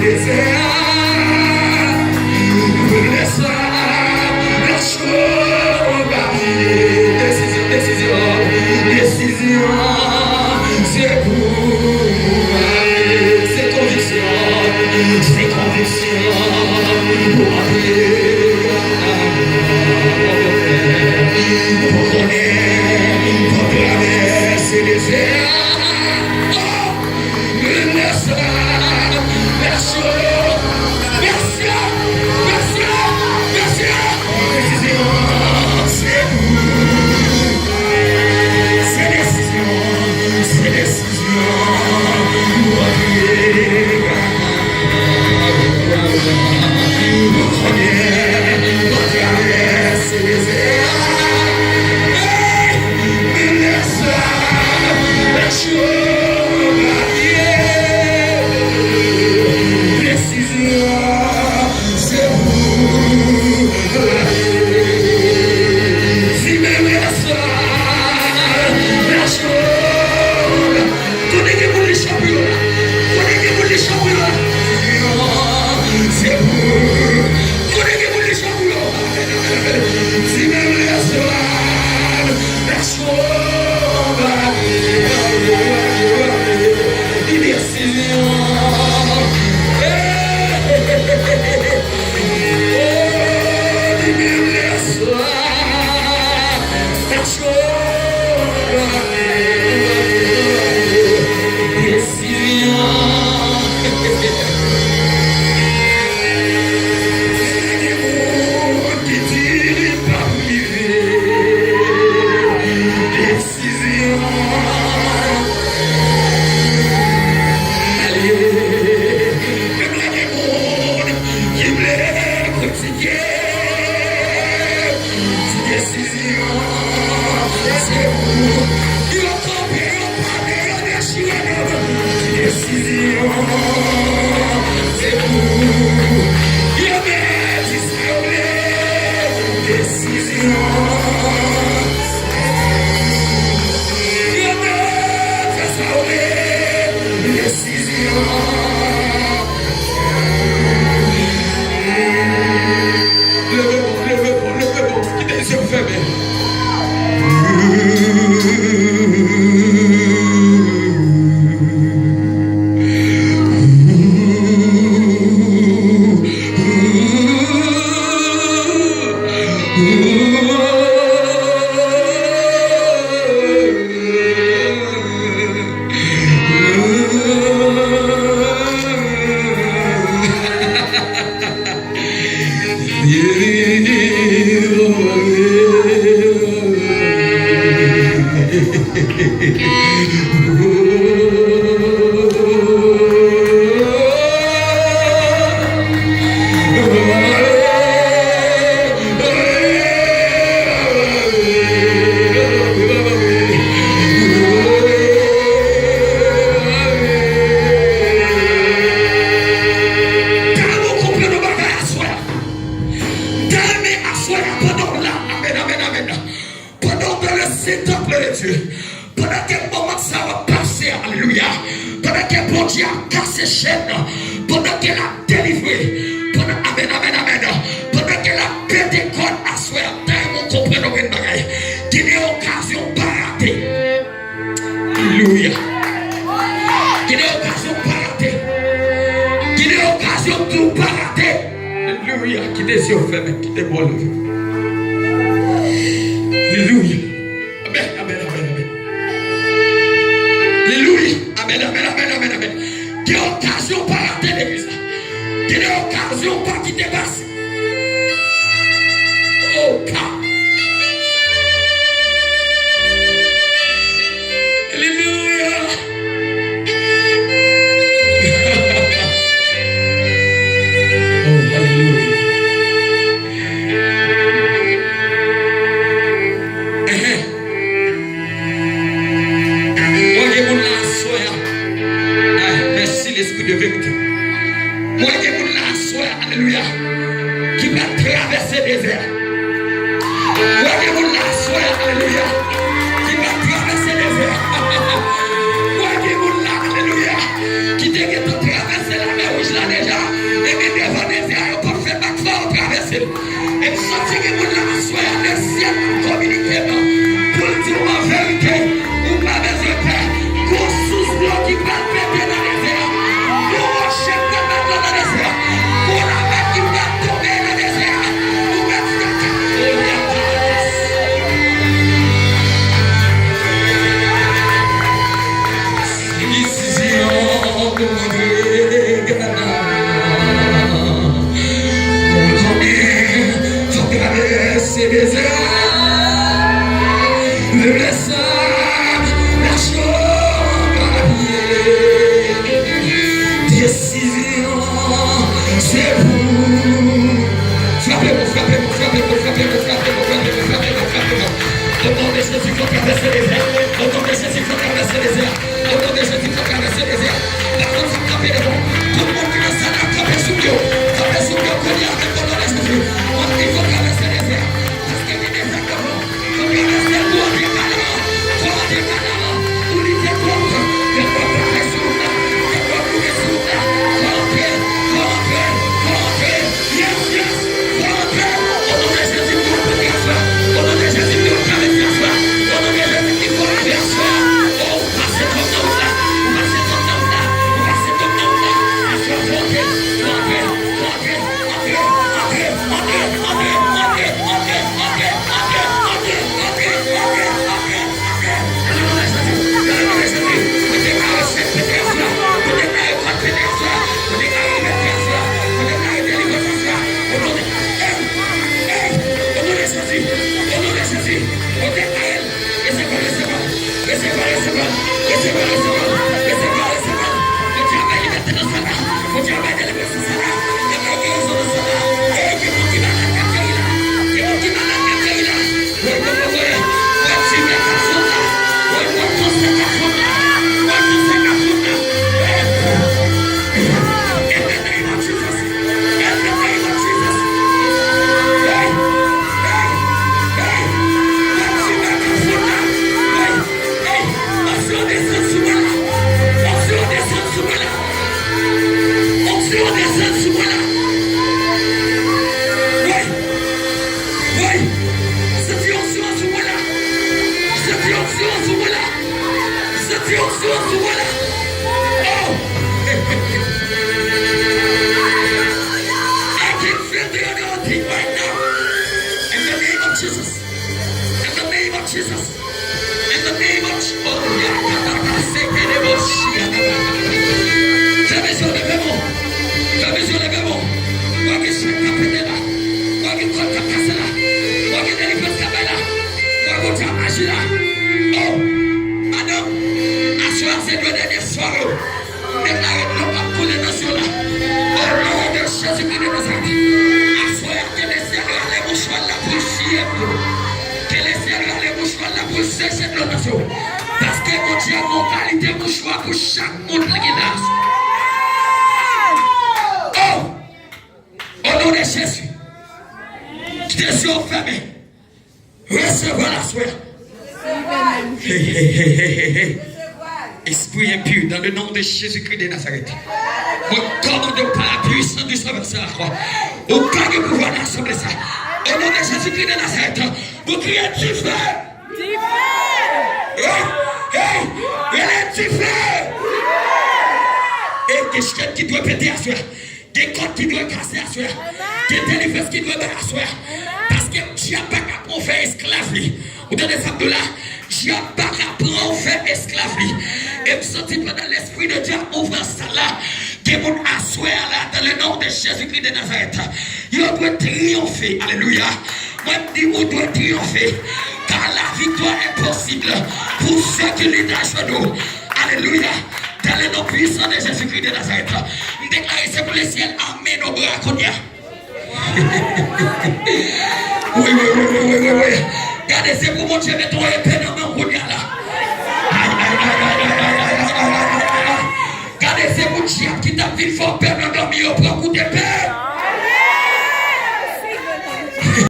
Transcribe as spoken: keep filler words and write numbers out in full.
Lè sa, lè cho, pa bliye, desizyon, desizyon, desizyon, se pou ale, se konviksyon, se konviksyon, pou ale. Ou konnen, pou travèse dezè. Oh! Lè sa, lè cho, lè cho, lè cho, lè cho. Desizyon, se pou, se desizyon, se desizyon. Ou konnen, ou travèse dezè. Hey! Lè sa, lè cho, desizyon, se pou, di menm lè sa, lè cho. Kote gen moun li cho pou yo la? Kote gen moun li cho pou yo la? Se pou. Kote gen moun li cho pou yo? Di menm lè sa, lè cho. Li desizyon. Oh, li menm lè sa. Lè cho. Desizyon. Gen moun ki di li p ap rive. Desizyon. Ale. Menm lè gen moun ki vle kritike. Ti desizyon, se pou yo kanpe, yo pale, yo dechire, ti desizyon, se pou yo mete sa yo vle. Desizyon, yo mete sa yo vle. Desizyon. Leve bon, leve bon, leve bon. Kite zye w fèmen. Tèlman konprann yon bagay aswè a. M ta renmen aswè a pandan w la. Amèn, amèn, amèn. Pandan w dans le saint temple de Dieu, pandan ke moman sa w ap pase, alelouya, pandan ke Bondye ap kase chèn nan, pandan ke l ap delivre, pandan, amèn, amèn, amèn, pandan ke l ap pete kòd aswè a, m ta renmen w konprann yon grenn bagay. Gen de okazyon w pa rate. Alelouya. Gen de okazyon w pa rate. Gen de okazyon w di w pa rate. Alelouya. Kite zye w fèmen, kite bò leve. Alelouya. Amèn, amèn, amèn, amèn. Alelouya. Amèn, amèn, amèn, amèn, amèn. Gen okazyon w pa rate legliz la. Gen de okazyon w pa kite pase. Oh God. Alelouya. Oh, alelouya. Ehe. Mwen gen moun la aswè a. Ay, mèsi, Lespri de verite. Mwen gen moun la aswè a, alelouya, ki pral travèse dezè a. Mwen gen moun la aswè a, alelouya, ki pral travèse dezè a. Mwen gen moun la, alelouya, ki te gentan travèse lamè wouj la. deja, epi devan dezè a, yo p ap fè bak fò yo travèse l. E m santi gen moun la aswè a, le syèl ap kominike m pou l di w an verite, ou pa bezwen pè. Gon sous dlo ki pral pete nan dezè a. Gon wòche k pral bat nan dezè a. Gon lavèv ki pral tonbe nan dezè a. Ou mèt fè ka. Desizyon pou antre Gana. Mwen konnen fòk travèse dezè a. Lè sa, mache pa pye. Desizyon, se pou. Frape mwen, frape mwen, frape mwen, frape mwen, frape mwen, frape mwen, frape mwen, frape mwen. O non de Jezi, fòk travèse dezè a. O non de Jezi, fòk travèse dezè a. O non de Jezi, fòk travèse dezè a. Pa konn sa k kanpe devan w. Tout moun ki nan sal la, kanpe sou pye w. Kanpe sou pye w kounye a menm, o non de Jezi. W ap di fòk travèse dezè a. Paske gen dezè devan w. Fòk travèse l pou w antre Kanan an. Fò w antre Kanan an. Pou li te pwòp. Te pwòp travèse wout la. Te pwòp travèse wout la. Fò w antre. Fò w antre. Fò w antre. Yes, yes. Fò w antre. O non de Jezi, fò w antre aswè. O non de Jezi, fò w antre aswè. O non de Jezi, fò w antre aswè. O, ou pase kòm nan wout la. Ou pase kòm nan wout la. Ou pase kòm nan wout la. Aswè, fò w antre. Fò w antre. Fò w antre. Antre, antre, antre. Bondye ap bay libète nan sal la. Bondye ap bay delivrans nan sal la. Ap bay gerizon nan sal la. Ey, gen moun ki malad k ap geri la. Gen moun ki malad k ap geri la. Woy, woy, woy, woy. Woy, timè k ap sot la. Woy, woy, kansè k ap sot la. Woy, kansè k ap sot la. Ey. In the name of Jesus. In the name of Jesus. Ey, ey, ey. Woy, timè k ap sot la. Ey. Ey, onksyon desann sou mwen la. Onksyon desann sou mwen la. Onksyon desann sou mwen la. Wi. Wi. Santi onksyon an sou mwen la. Santi onksyon an sou mwen la. Santi onksyon an sou mwen la. Oh. I can feel the anointing right now. In the name of Jesus. In the name of Jesus. In the name of Je-, oh, yakataka, sekelebo, shiakaba. Fèmen zye w, leve men w. Fèmen zye w, leve men w. W a gen chèn k ap pete la. W a gen kòd k ap kase la. W a gen delivrans k ap bay la. W a Bondye ap aji la. Oh, madanm, aswè a se dwe dènye sware w. M deklare dlo p ap koule nan zye w la. O non de Jezikri de Nazarèt. Aswè a, ke Lesyèl rale mouchwa l la pou l siye dlo. Ke Lesyèl rale mouchwa l la pou l seche dlo nan zye w. Paske Bondye gen yon kalite mouchwa pou chak moun ki la. Oh! O non de Jezi. Kite zye w fèmen. Resevwa l aswè a. Hey, hey, hey, hey, hey, hey. Espri enpi, dans le nom de Jésus-Christ de Nazareth. Mwen kòmande w pa la puissance du sang versé à la croix. Ou pa gen pouvwa nan asanble sa. O non de Jezikri de Nazarèt, nou kriye dife! Dife! Hey, hey, rele dife! E gen chèn ki dwe pete aswè a. Gen kòd ki dwe kase aswè a. Amen. Gen delivrans ki dwe bay aswè a. Amen. Paske dyab pa ka pran w fè esklav li. Ou tande sa m di w la? Dyab pa ka pran w fè esklav li. E m santi pandan Lespri de Dye ap mouvman sal la, gen moun aswè a la, dans le nom de Jésus-Christ de Nazareth, yo dwe triyonfe. Alelouya. Mwen m di, ou dwe triyonfe. Car la victoire est possible pour ceux qui luttent à genoux. Alelouya. Dans le nom puissant de Jésus-Christ de Nazareth. M deklare se pou Lesyèl ame nou bra kounye a. Wi, wi, wi. Gade, se pou Bondye mete yon epe nan men w kounye a la. Ay, ay, ay. Gade, se pou dyab ki t ap vin fè w pè nan dòmi yo pran